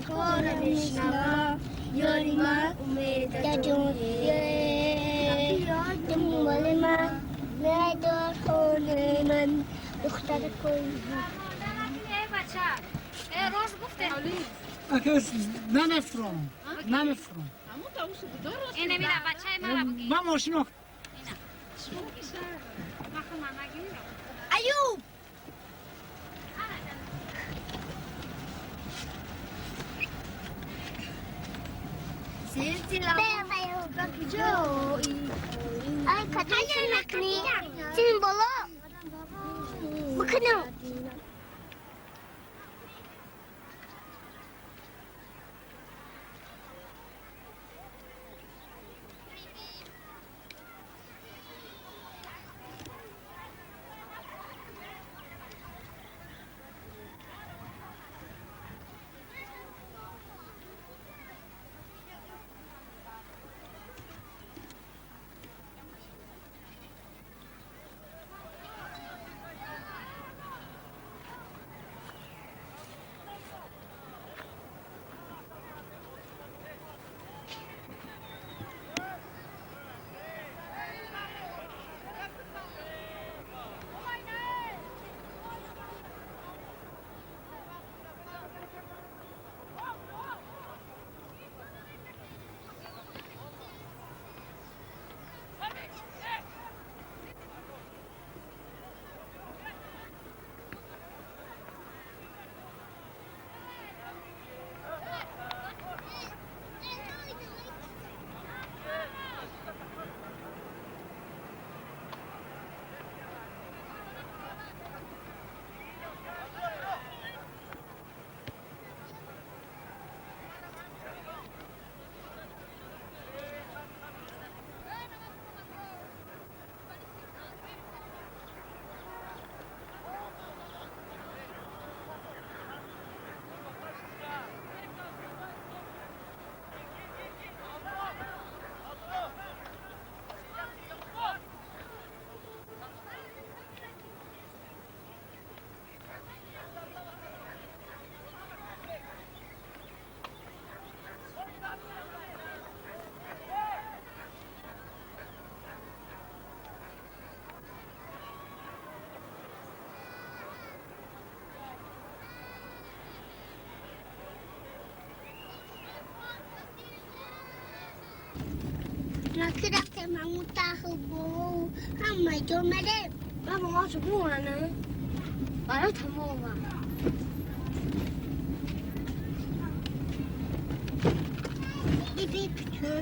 Туро мешунавам, ёри ман, Умеда ҷон, дунболи ман медор хонаи ман, духтари кӯй. Намефурам, намефурам. Ман мошино. Аюб! Ай, кадом накунӣ? Син боло. Бикунам. Ки рафтем ҳамун таҳу боло, ҳама ҷо мерем. Ман бо ма чӯб барои тамома. Иди пичу.